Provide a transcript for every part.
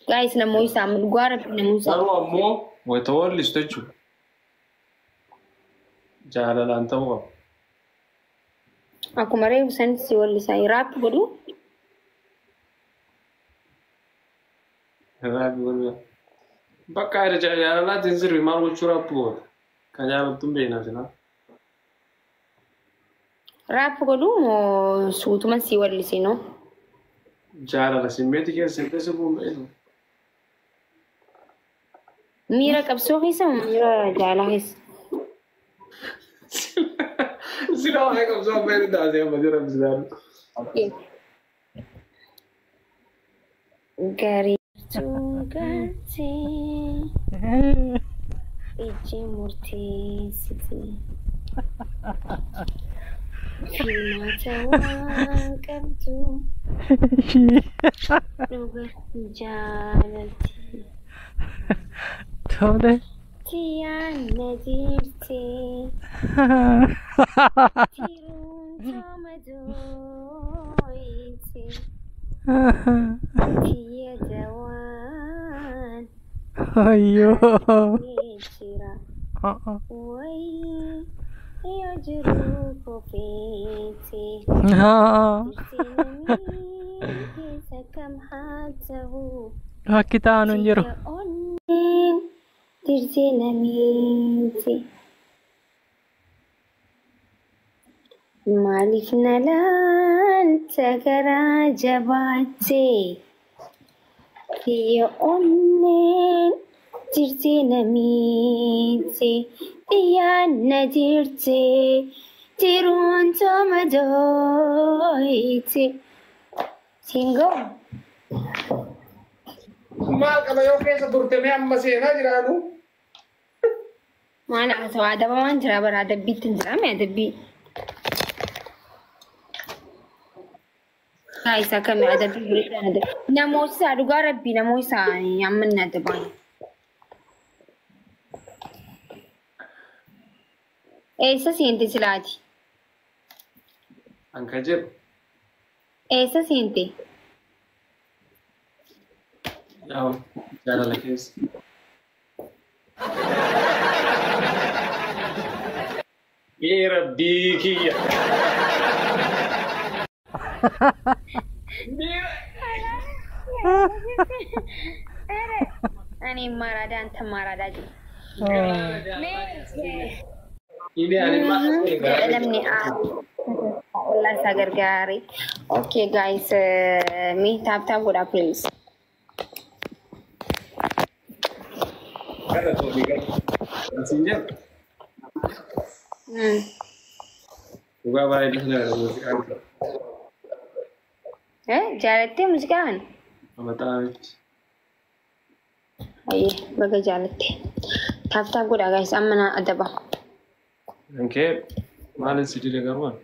Guys, namoo isaa dhugaa rabbi namoo isaa. Garuu ammoo wayita wallistu jechuudha. Jaalalaan ta'uu qaba. Akkuma reefu sanis si wallisaa rap godhu. Rap godhu. Bakka jaalalaatiin sirbi maal gochuu rap goota? Kan jaalattu hin beekna silaa. Rap godhu moo suutuma si wallisino? Jaalala simmeeti keessa sirtee sirbuun beektu. Miira qabsoo keessa moo miira jaalaa keessa? Silaa waa'ee qabsoo amma inni taasise amma jira bishaan. Gaarii galtee ijji murteessite. Filmaata waan qabdu dhugatti jaalalti. Tole. Tiyyaan na jirte tiruun tooma dooyite. Tiyya dawaan Ayyoo. jira. Wayii yoo jiru kofeete. Jirti namni keessa kam haa ta'u. Bakki taa'an hin jiru. Tiyya onneen jirti namiiti. Maaliif na laalta garaa jabaattee? Tiyya onneen jirti namiiti. Tiyyaan na jirti. Tiruun tooma dooyite. Singoo. Maal qaba yoo keessa turte mee amma seenaa jiraanu? Maal haasawaa adabamaan jira bara adabbiitti hin jira mee adabbii. Guys, akkami adabbii bireedhaan adabbii. Namoota isaa dhugaa rabbii namoota isaa amma inni adabaan. Eessa seente silaati? An ka jedhu Eessa seente? Yaa jaalala keessa. Mee rabbii kiyya. Ani maaraadhaa anta maaraadhaa jiru. Inni ani maal Namni ollaa isaa gargaare. Okay guys, mee tap tap godhaa please. Gara tooni gara. Siin jedhu. Dhugaa baay'ee jaalladha muuziqaan kun. Eh, jaalattee muuziqaa kana? Amataa miti. Ayyee, baga jaalatte. Tap tap godhaa guys, amma na adaba. Ankee maalin si dide garuu ani?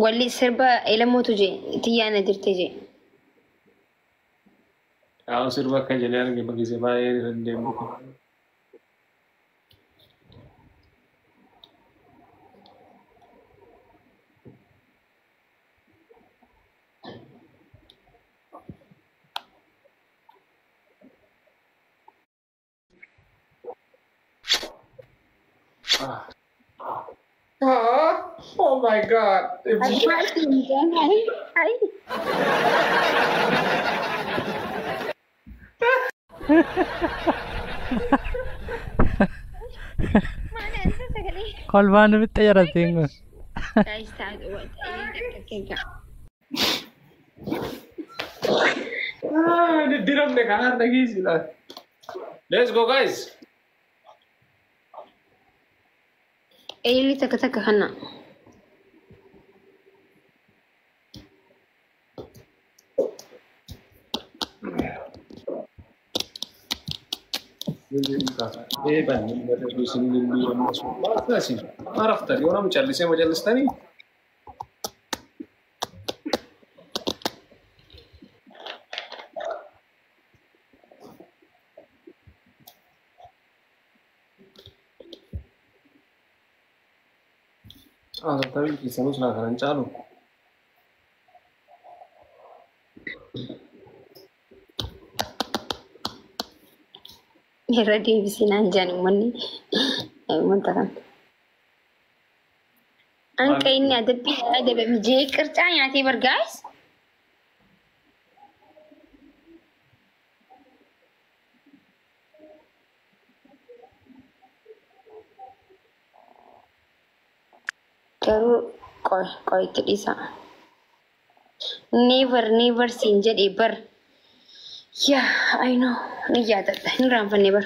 Walli sirba elamootu jee tiyyaa na jirte jee. Yaa sirba akka jedhee arge bakise baay'ee dandeemu. Ah. Ah, oh my God. Ay. Maal ansa sagalee? Kolfaan nutti xayyaratteen kun. Guys, Ah, diddiramne kanaan dhageessi laata. Let's go, guys. Eeyilii takka takka kana. Maal yoo nama callisee ma callistanii? Tabii keessanus naa kanan caalu. Irra deebisinaan jedhan uummanni wanta kana. Anqa inni adabbii adabame jee qircaa nyaatee bar guys. Garuu qoy qoy itti dhiisa. Never never siin jedhee bar. Yeah, I know. Ni yaadadha. Hin raanfanne bar.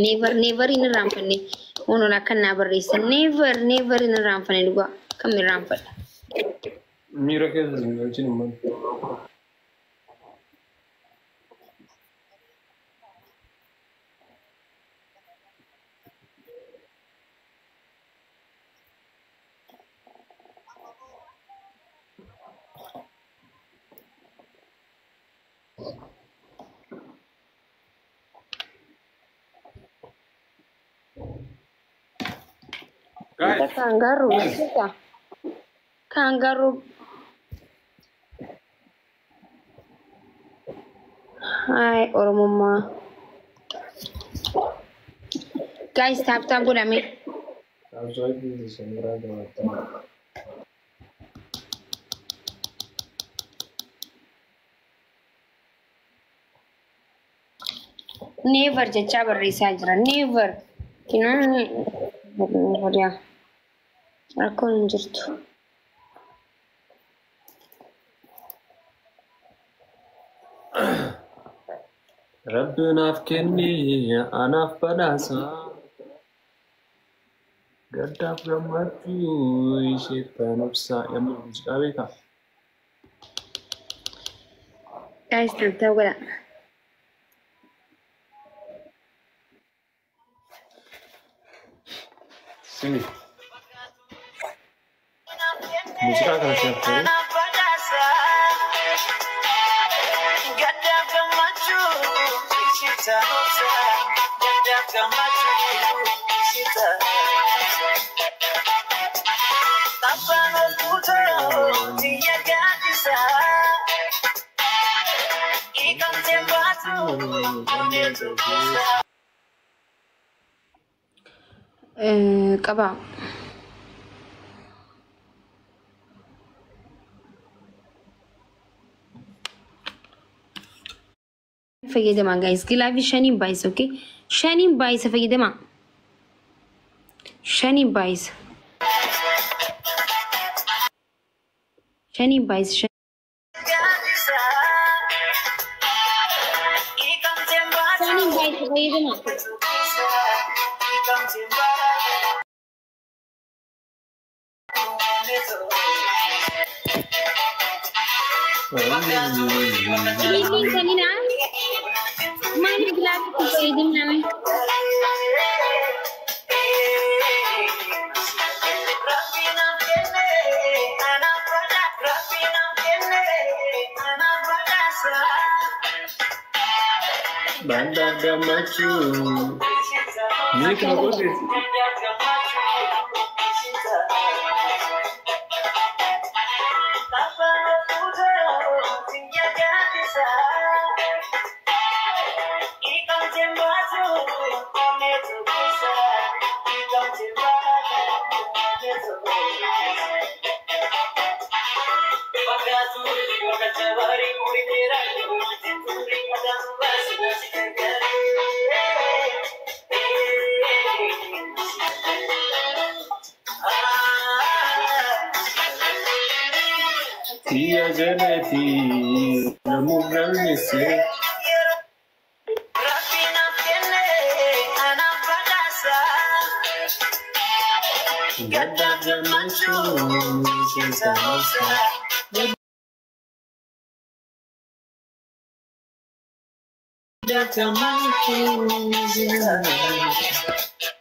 Never never hin raanfanne. Onoon akkan naa barreessa. Never never hin raanfanne dhugaa. Kam hin raanfadha. Miira keessa hin galchin uummanni. Guys, Kangaroo. Kangaroo. Hi, Oromummaa. Guys, tap tap godhame. Absootii simbiraa gabaabaa. Never jechaa barreessaa jira. Never. Kinaan never yaa. Rakkoon hin jirtu. Rabbi naaf kennee anaaf badhaasa. Gaddaaf gammachuu isheettan obsa. Yommuu muuziqaa beekaa? Guys, tap tap godha. Simi. Muuziqaa kana si affeeree. Qaba. Fayyadamaa guys. Gilaafii shaniin baay'isa, okay? Shaniin baay'isa fayyadamaa. Shaniin baay'isa. Shaniin baay'isa. Shaniin baay'isa fayyadamaa. Ililliin kaninaa maaliif gilaafii kun fayyadamname? Gaddaaf gammachuu. Miikna godhe. Tiyya jaleeti namuu galmeesse. Gaddaaf gammachuu keessa obsa. Gaddaaf gammachuu keessa obsa.